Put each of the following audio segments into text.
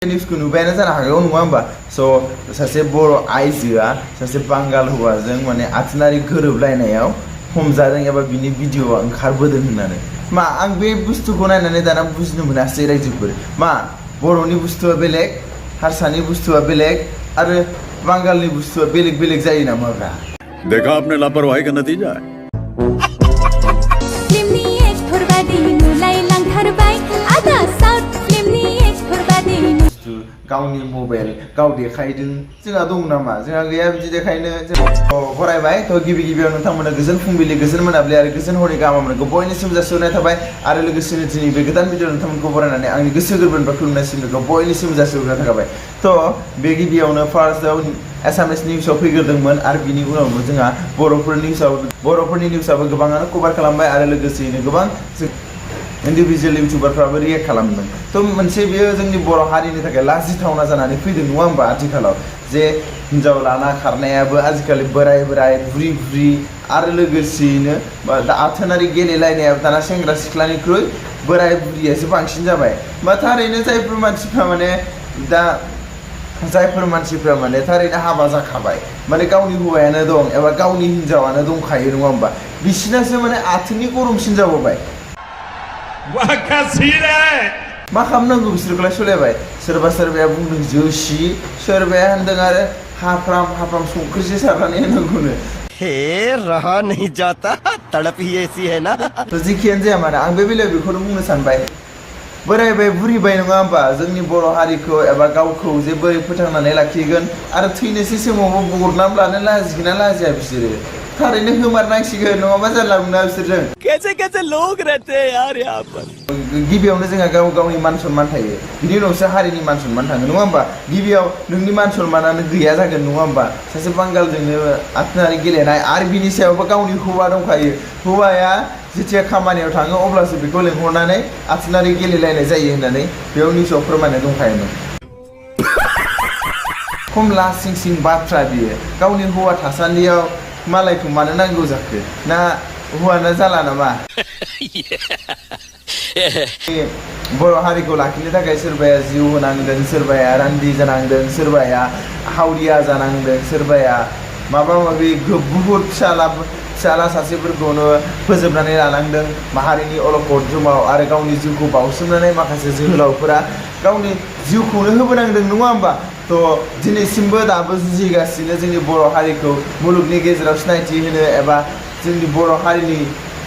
निउसखौ नुबायानो जानो हागौ नङा होमबा स' सासे बर' आइजोआ सासे बांगाल हौवाजों माने आथोनारि गोरोबलायनायाव हमजादों एबा बिनि भिडिअ'आ ओंखारबोदों होननानै मा आं बे बुस्थुखौ नायनानै दाना बुजिनो मोनासै रायजोफोर मा बर'नि बुस्थुआ बेलेग हारसानि बुस्थुआ बेलेग आरो बांगालनि बुस्थुआ बेलेग बेलेग जायो नामा ब्रा देखा आपने लापरवाही का नतीजा है गावनि मबाइल गाव देखायदों जोंहा दं नामा जोंहा गैया बिदि देखायनो फरायबाय थ' गिबि गिबियाव नोंथांमोना गोजोन फुंबिलि गोजोन मोनाबिलि आरो गोजोन हरनि गाहाम हामलायनायखौ बयनिसिम जासिहरनाय थाबाय आरो लोगोसेनो दिनै बे गोदान भिडिअ नोंथांमोनखौ बरायनानै आंनि गोसो गोरबोनिफ्राय खुलुमनाय सिमखौ बयनिसिम जासिहरनाय थाबाय थ' बे गिबियावनो फार्स्टआव एसामिस निउसआव फैग्रोदोंमोन आरो बिनि उनावनो जोंहा बर'फोरनि निउसआबो गोबाङानो कभार खालामबाय आरो लोगोसेयैनो गोबां इन्डिभिजुवेल इउटुबारफ्राबो रियेक्ट खालामदों थ' मोनसे बियो जोंनि बर' हारिनि थाखाय लाजिथावना जानानै फैदों नङा होमबा आथिखालाव जे हिन्जाव लाना खारनायाबो आजिखालि बोराय बुरि बुरि आरो लोगोसेयैनो आथोनारि गेलेलायनायाबो दाना सेंग्रा सिख्लानिख्रुइ बोराय बुरियासो बांसिन जाबाय बा थारैनो जायफोर मानसिफ्रा माने थारैनो हाबा जाखाबाय माने गावनि हौवायानो दं एबा गावनि हिन्जावानो दंखायो नङा होमबा बिसिनासो माने आथोननि गरमसिन जाबावबाय मा खालामनांगौ बिसोरखौलाय सोलायबाय सोरबाया बुंदों जोसि सोरबाया होनदों आरो हाफ्राम संख्रिसो सारनानै होनांगौनो हे रहा नहीं जाता तड़प ही ऐसी है ना तो जिखियानो जाया मानो आं बे बेलायाव बेखौनो बुंनो सानबाय बोरायबाय बुरिबाय नङा होमबा जोंनि बर' हारिखौ एबा गावखौ जे बोरै फोथांनानै लाखिगोन आरो थैनोसै समावबो बरनाम लानो लाजिगोन ना लाजिया बिसोरो थारैनो होमारनांसिगोन नङाबा जाला मोना बिसोरजों कैसे लोग रहते हैं यार यहाँ पर गिबियावनो जोंहा गावनि मान सन्मान थायो बिनि उनावसो हारिनि मान सन्मान थाङो नङा होमबा गिबियाव नोंनि मान सन्मानानो गैया जागोन नङा होमबा सासे बांगालजोंनो आथोनारि गेलेनाय आरो बिनि सायावबो गावनि हौवा दंखायो हौवाया जेथिया खामानियाव थाङो अब्लासो बेखौ लेंहरनानै आथोनारि गेलेलायनाय जायो होननानै बेयाव निउसआव फोरमायनाय दंखायोमोन खम लासिं बाथ्रा बियो गावनि हौवा थासान्दियाव मालायखौ मानो नांगौ जाखो ना हौवाना जाला नामा बर' हारिखौ लाखिनो थाखाय सोरबाया जिउ होनांदों सोरबाया रान्दि जानांदों सोरबाया हावरिया जानांदों सोरबाया माबा माबि बुहुत फिसाला सासेफोरखौनो फोजोबनानै लानांदों माहारिनि अलखद जुमाव आरो गावनि जिउखौ बावसोमनानै माखासे जोहोलावफोरा गावनि जिउखौनो होबोनांदों नङा होमबा थ' दिनैसिमबो दाबो जुजिगासिनो जोंनि बर' हारिखौ मुलुगनि गेजेराव सिनायथि होनो एबा जोंनि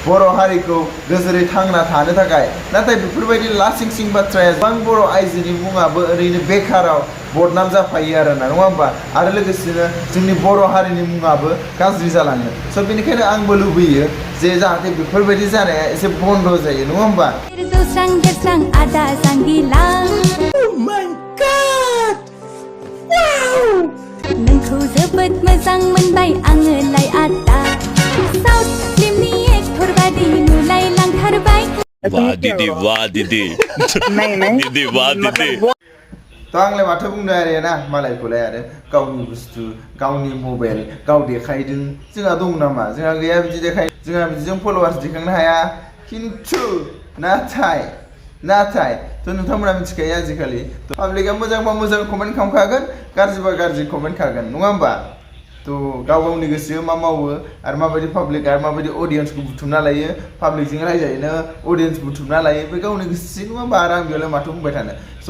बर' हारिखौ गोजोरै थांना थानो थाखाय नाथाय बेफोरबायदि लासिं बाथ्राया गोबां बर' आइजोनि मुङाबो ओरैनो बेखाराव बदनाम जाफायो आरोना नङा होमबा आरो लोगोसेनो जोंनि बर' हारिनि मुङाबो गाज्रि जालाङो स' बेनिखायनो आंबो लुबैयो जे जाहाथे बेफोरबायदि जानाया एसे बन्द' जायो नङा होमबा नोंखौ जोबोद मोजां मोनबाय आङोलाय आदा साउथ फिल्मनि एक्टर बादि नुलाय लांथारबाय वाह दीदी दीदी वाह दीदी थ' आंलाय माथो बुंनो आरो ना मालायखौलाय आरो गावनि बुस्थु गावनि मबाइल गाव देखायदों जोंहा दं नामा जोंहा गैया बिदि देखाय जोंहा बिदिजों फल'वार्स दिखांनो हाया खिन्थु नाथाय थ' नोंथांमोना मिथिखायो आजिखालि पाब्लिकआ मोजांबा मोजां कमेन्ट खालामखागोन गाज्रिबा गाज्रि कमेन्ट खागोन नङा होमबा थ' गावनि गोसो मा मावो आरो माबायदि पाब्लिक आरो माबायदि अडियेन्सखौ बुथुमना लायो पाब्लिकजों रायजायैनो अडियेन्स बुथुमना लायो बे गावनि गोसोसै नङा होमबा आरो आं बेयावलाय माथो बुंबाय थानो स'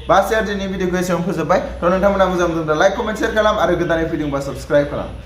बास दिनै भिडिअखौ एसेयावनो फोजोबबाय थ' नोंथांमोना मोजां मोनदोंब्ला लाइक कमेन्ट शेयार खालाम आरो गोदानै फैदोंबा साबस्क्राइब खालाम